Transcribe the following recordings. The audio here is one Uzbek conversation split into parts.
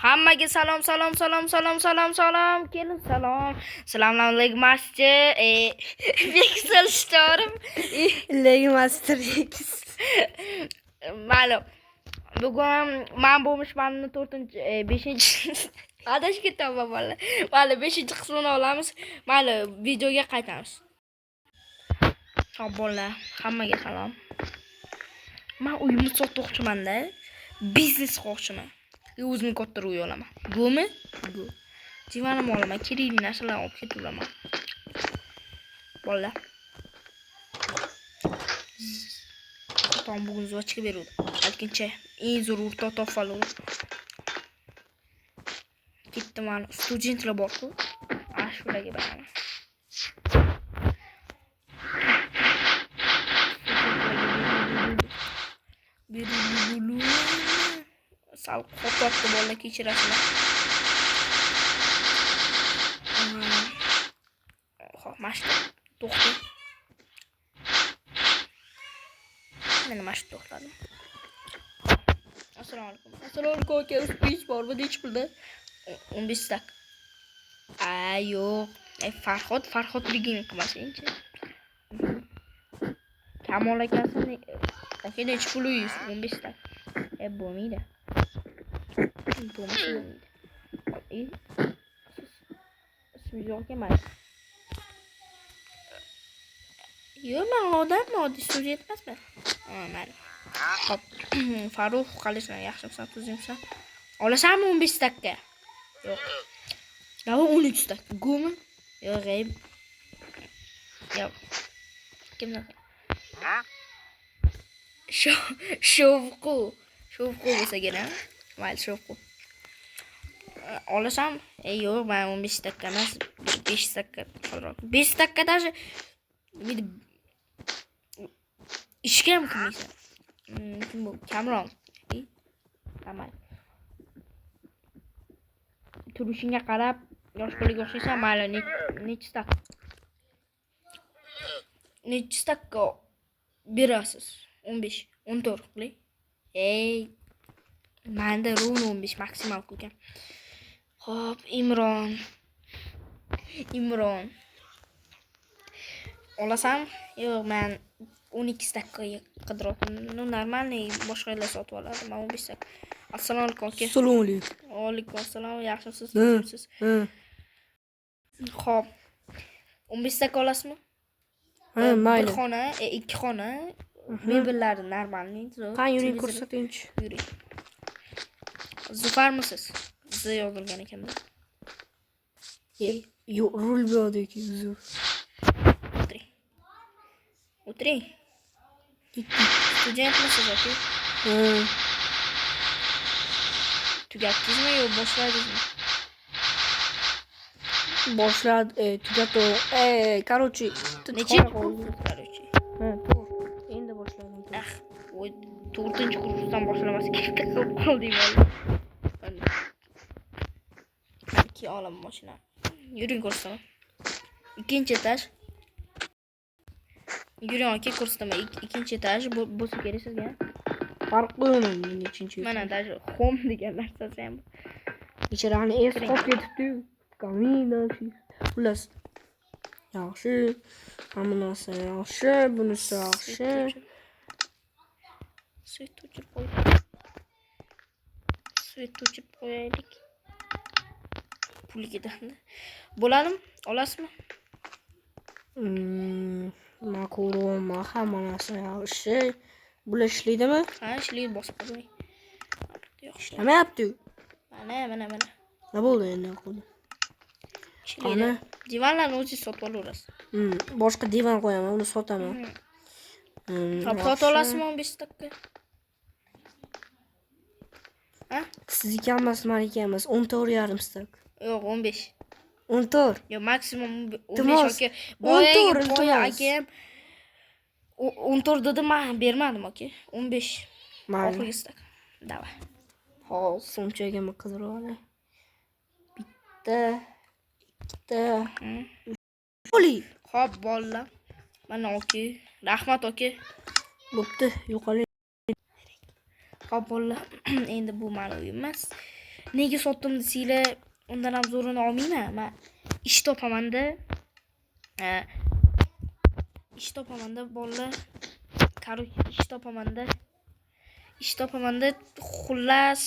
Hammaga salom, salom, salom, salom, salom, salom. Kelin salom. Salom alaykum, Pixel Storm. Legmaster X. Mayli. Bugun men bo'lmishmanni 4-chi, 5-chi adashib ketaman bola. Mayli, 5-qismini olamiz. Mayli, videoga qaytamiz. Xo'p, bolalar, hammaga salom. Men uyimni sotmoqchiman-da. Biznes qilmoqchiman. O'zim katta uy olaman. Go'mi? Go. Divanimni olaman, kerakli narsalarni olib ketaveraman. Bolalar. Otam bugun zvochka beruvdi. Aytgancha eng zo'r o'rtoq topib. Ketdim, mana studentlar bor-ku. Ana shularga beraman. Beruvdi. Sal qo'potdi bolalar, kechirasizlar. Xo'p, mana shu to'xtang. Mana mana shu to'xtadim. Assalomu alaykum. Assalomu alaykum aka, uspis bormi, nechi pulda? 15 tak. A, yo'q. Farhod, Farhodligini qilmasangchi. Kamol akasini aka, nechi pul uyingiz? 15 tak. Bo'lmaydi. Bo'lmasa bo'lmaydi. Siz ismingiz yo'q ekan, mayli. Yo'q, men odamman, oddiy student emasman. Ha, mayli. Xo'p, Farruh, qalaysan? Yaxshimisan, tuzukmisan? Olasanmi 15 takka? Yo'q. Давай 13 tak. Go'mi? Yo'q, ey. Yo'q. Kimdan? Shovqu. Shovqu bo'lsa kerak. Mayli, Shovqu. Olasan? Ey, yo'q, men 15 takka emas, 5 takka. 5 takka даже ishga ham kirmaysan. Kim bu? Kamron. Mayli. Turishingga qarab yosh bolaga o'xshaysan, mayli, nechi tak? Nechi takka berasiz? 15, 14 qiling. Ey, menda ровно 15 maksimal ekan. Xo'p, Imron. Imron. Olasan? Yo'q, men 12 takka qidiryapman. Ну, нормальный, boshqalar sotib oladi. Men 15 tak. Assalomu alaykum aka. Assalomu alaykum. Alaykum assalom. Yaxshimisiz? Ha. Tuzukmisiz? Ha. Xo'p. 15 takka olasizmi? Ha, Bir mayli. xona, ikki xona. Mebellari нормальный. Zo'r. Qani yuring, Televizor- ko'rsatingchi. Yuring. Zufarmisiz? Z yozilgan ekanda. Yo'q, rul bu yoqda zo'r. O'tiring. O'tiring. Studentmisiz aka? Ha. Tugatdingizmi yo boshladingizmi? Boshlad, tugatdi. Короче, Necha kurs, короче? Ha, to'g'ri. Endi boshladim. Ah, voy, to'rtinchi kursdan boshlamas kerak qilib qoldik valla. Mana. Keyin olaman mashina. Yuring, ko'rsataman. Ikkinchi etaj. Yuring aka, ko'rsataman. Ikkinchi etaj bo'lsa kerak sizga. Farq qo'yaman nechinchi. Mana даже home degan narsasi ham bor. Bechorani es qolib ketibdi. Kamina, xullas. Yaxshi. Hamma narsa yaxshi, bunisi yaxshi. Свет o'chirib qo'y. Свет o'chirib qo'yaylik. Pul ketadi. Bo'ladimi? Olasizmi? Man ko'ryapman, hamma narsa yaxshi. Bular ishlaydimi? Ha, ishlaydi, bosib qo'ying. Yo'q, Ishlamayapti. Mana, mana, mana. Nima bo'ldi endi qo'lda? Ishlaydi. Qani? Divanlarni o'zingiz sotib olaverasiz. Boshqa divan qo'yaman, uni sotaman. Xo'p, Yaxshi. sotib olasizmi 15 takka? Ha? Sizniki emas, maniki emas. 14,5 stak. Yo'q, 15. 14. Yo'q, maksimum 15 Iltimos. aka. 14, Boyagi boya iltimos. akam 14 dedi, men bermadim aka. 15. Mayli. Oxirgi stak. Давай. Hozir sumchagimni qidirib olay. Bitta, ikkita. Oli. Xo'p, bolalar. Mana aka. Rahmat aka. Bo'pti, yo'qoling. Xo'p, bolalar. Endi bu mani uyim emas. Nega sotdim desanglar, undan ham zo'rini olmayman. Men ish topamanda, ish topamanda bolalar, короче, ish topamanda, ish topamanda, xullas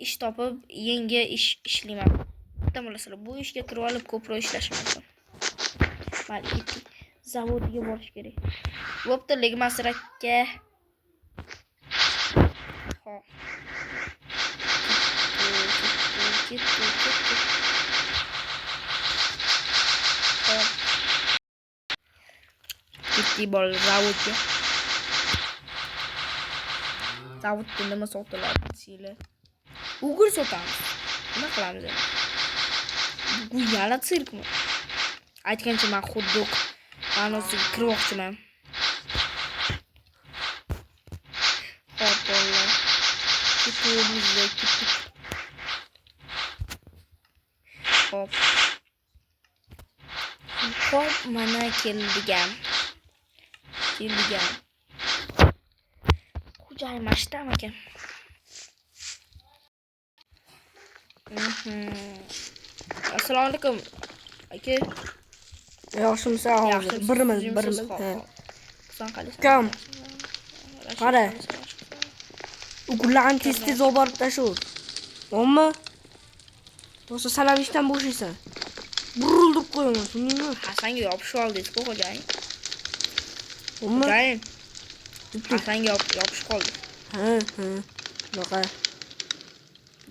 ish topib yangi ish ishlayman. Bitta bilasizlar, bu ishga kirib olib ko'proq ishlashim mumkin. Mayli, ketdik. Zavodga borish kerak. Bo'pti, lekin masrakka. Hop. Ketdi, ketdi, ketdi. Hop. Ketdik bolalar zavodga. Zavodda nima sotiladi desanglar? Уголь sotamiz. Nima qilamiz endi? Bu yana sirkmi? Aytgancha men xotdog ma'nosiga kirmoqchiman. Hop, bolalar. Ketamiz, ketdik. Hop. Hop, mana keldik ham. Keldik ham. Xo'jayin mana shu ekan. Assalomu alaykum. Aka, Yaxshimisan hozir? Yaxshimisiz? Birimiz, Tuzukmisiz? birimiz. Hop, Ha. hop. Sen qalaysan? Kam. Qara. Qara. Ularni tez-tez olib borib tashlaver. To'g'rimi? Bo'lsa san ham ishdan bo'shaysan. Burildirib qo'yaman, tushundingmi? Hasanga yopishib oldingiz-ku, xo'jayin. To'g'rimi? Xo'jayin. Hasanga yopishib qoldi. Ha, ha. Bunaqa.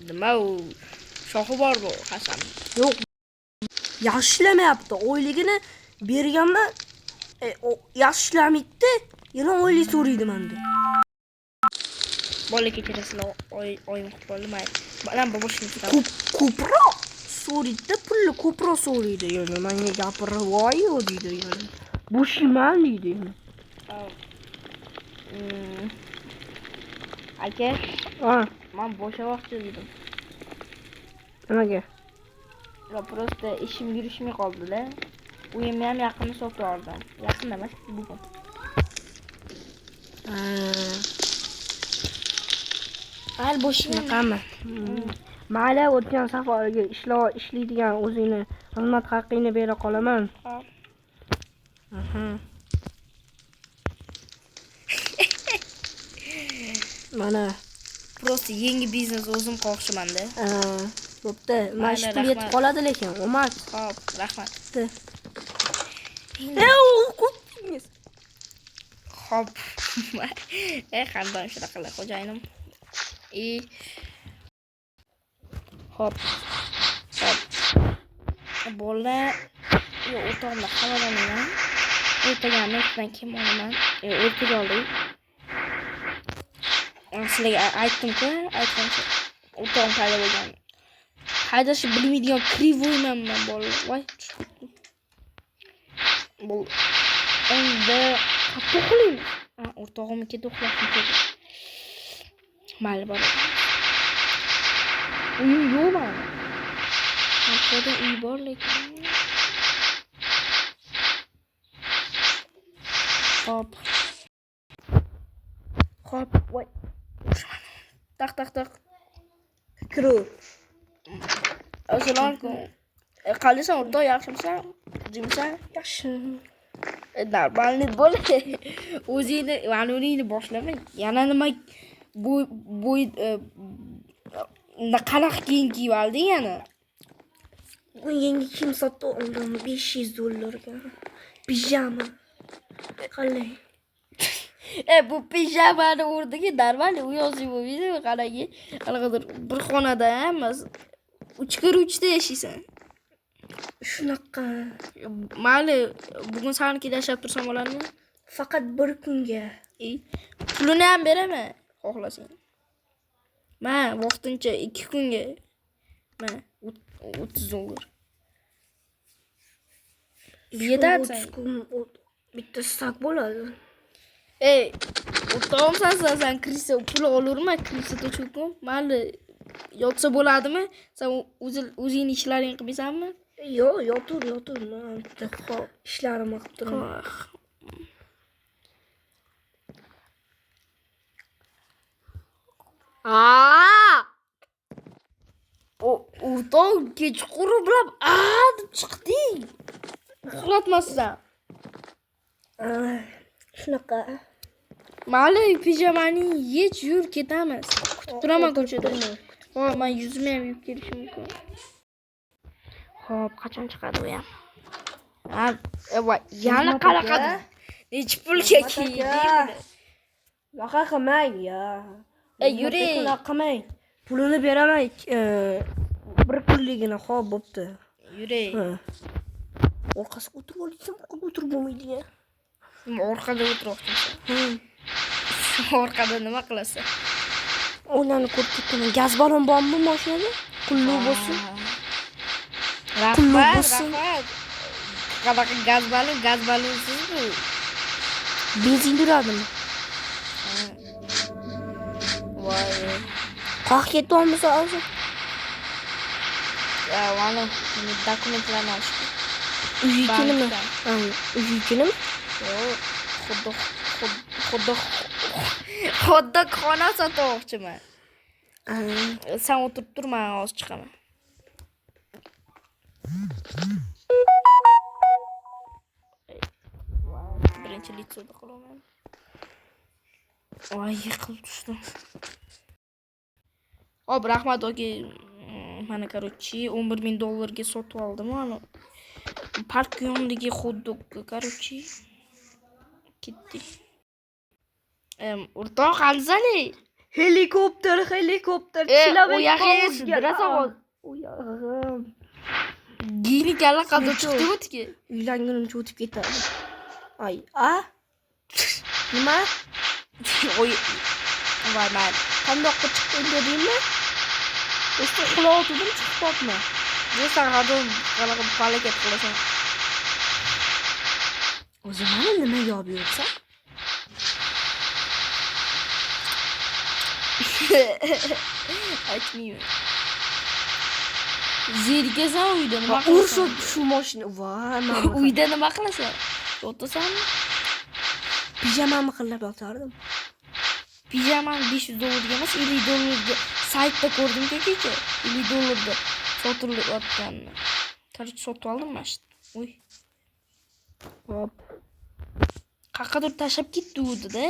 Nima u? Shoxi bor bu Hasan. Yo'q. Yaxshi ishlamayapti. Oyligini berganman, yaxshi ishlamaydi. Yana oylik so'raydi menda. Bola kechirasizlar, oyim qilib qoldi, mayli. Balam boboshini tutadi. Ko'p ko'proq so'raydi, pulni ko'proq so'raydi. Yana menga gapirib voy deydi yana. Bo'shayman deydi yana. Aka, Ha, men bo'shamoqchi dedim. nimaga? Yo, просто ishim yurishmay qoldi-da. Uyimni ham yaqinda sotib oldim. Yaqinda emas, bugun. Ha, Mayli, bo'shayman. shunaqami? Mayli, o'tgan safargi ishlaydigan o'zingni xizmat haqingni bera qolaman. Hop. Aha. Mana, Просто yangi biznes o'zim qilmoqchiman-da. Bo'pti. Mana shu Mayli, pul yetib rahmat. qoladi lekin, omad. Hop, rahmat. Bo'pti. Ko'pdingiz. Hop. Har doim shunaqalar xo'jayinim. И hop. Hop. Bola, yo, o'rtog'imdan xabar olaman. Ertaga ertadan keyin olaman. Ertaga oldik. Sizlarga aytdim-ku, aytgancha o'rtog'im paydo bo'lgan. Haydashni bilmaydigan krivoyman man bolalar. Voy, tushib ketdim. Bu endi qayerda uxlaymiz? Ha, o'rtog'imnikida uxlashim kerak. Mayli, boramiz. Uyim yo'q mani. Orqada uy bor lekin. Hop. Hop, voy. Taq taq taq. Kiruv. Assalomu alaykum. Qalaysan o'rtoq, yaxshimisan? Tuzukmisan? Yaxshi. Normalniy bo'l. O'zingni, ma'nuningni boshlama. Yana nima bo'y bo'y qanaqa kiyim kiyib olding yana? Bugun yangi kiyim sotib oldim 500 dollarga. Pijama. Qalay? Bu pijamani o'rniga normalniy uy olsang bo'lmaydimi? Qarang, qanaqadir bir xonada emas, 3 kir 3 da yashaysan. Shunaqa. Mayli, bugun sanikida yashab tursam bo'ladimi? Faqat bir kunga. Pulini ham beraman, xohlasang. Ma, vaqtincha 2 kunga. Ma, 30 dollar. Yetadi 30 senga. Kun bitta stak bo'ladi. Ey, o'rtog'imsan sen, sen krisa pul olurma, krisa to'chukun. Mayli, yotsa bo'ladimi? Sen o'zingni ishlaringni qilmaysanmi? Yo'q, yotur, yotur. Men bitta ishlarimni qilib turaman. Aa! O'rtoq kechqurun bilan a deb chiqding. Uxlatmasdan. Shunaqa. Mayli, pijamani yech, yur, ketamiz. Kutib turaman ko'chada. Hop, man yuzimni ham yuvib kelishim mumkin. Hop, qachon chiqadi u ham? Ha, voy, yana qanaqa nechi pulga kiyding buni? Unaqa qilmang ya. E, yuring. Unaqa qilmang. Pulini beraman, bir kunligini, xo'p, bo'pti. Yuring. Ha. Orqasiga o'tirib olsam, orqaga o'tirib bo'lmaydi ya. Nima, orqada o'tirmoqchimisan? Orqada nima qilasan? Oynani ko'rib ketaman. Gaz balon bormi mashinada? Qulluq bo'lsin. Rahmat, Qulluq bo'lsin. Rahmat. Qanaqa gaz balon, gaz balonsiz bu. Benzin yuradimi? Voy. Qayerga ketyapmiz hozir? Ya, mana dokumentlarni olish. Uyikinimi? Bankdan. Ha, uyikinimi? Yo'q, xuddi xuddi xona sotmoqchiman. Ha. Sen o'tirib tur, men hozir chiqaman. Birinchi лицо da qilaman. Voy, yiqilib tushdim. Hop, rahmat aka. Mana, короче, 11 ming dollarga sotib oldim ani. Park yonidagi xot-dogga, короче. Ketdik. O'rtoq, qanchalik? Helikopter, helikopter. E, u yog'i birasan hozir. U yog'im. Giynik allaqadar chiqdi o'tki. Uylangunimcha o'tib ketadi. Ay, a? Nima? Oy. Voy, mayli. Qandoqqa chiqding dedingmi? Do'stim, uxlayotgandim, chiqib qolibman. Sen hozir qanaqa palakat qilasan? O'zi mani nimaga olib yuribsan? Aytmayman. Zerikasan uyda nima Ursa qilasan? shu mashina. Voy, mana. Uyda nima qilasan? Yotasanmi? Pijamamni qillab yotardim. Pijamani 500 dollarga emas, 50 dollarga saytda ko'rdim kecha. 50 dollarga sotilayotganini. Короче, sotib oldim mana shu. Uy. Hop. Qayerqadir tashlab ketdi u-da.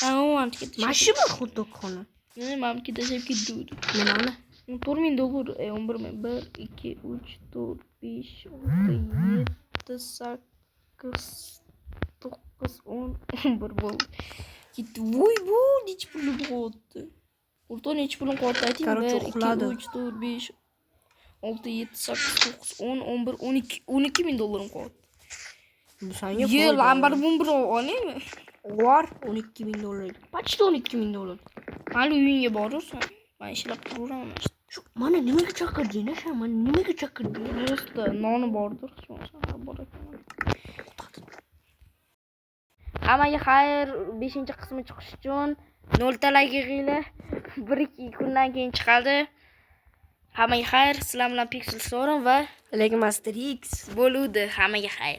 Ha, u maniki Mana shumi xot-dog xona? Nima, maniki tashlab ketdi u. Nimani? 4 ming dollar, 11 ming. 1, 2, 3, 4, 5, 6, 7, 8, 9, 10, 11 bo'ldi. Ketdi. Voy, bu nechi pulim qolyapti? O'rtoq, nechi pulim qolyapti ayting? Короче, 1, 2, uxladi. 3, 4, 5, 6, 7, 8, 9, 10, 11, 12, 12 ming dollarim qolyapti. Bu sanga Ye, foyda. Lamborghini olaymi? Bor, 12 ming dollar. Почти 12 ming dollar. Hali uyingga borursan. Men ishlab turaveraman. Shu mana nimaga chaqirding, sha? Mana nimaga chaqirding? Просто noni bordir, hech bo'lmasa, ha, bor ekan. Hammaga xayr, 5-qismi chiqish uchun 0 ta like yig'inglar. 1-2 kundan keyin chiqadi. Hammaga xayr, sizlar bilan Pixel Sorin va Lekin Master X bo'luvdi. Hammaga xayr.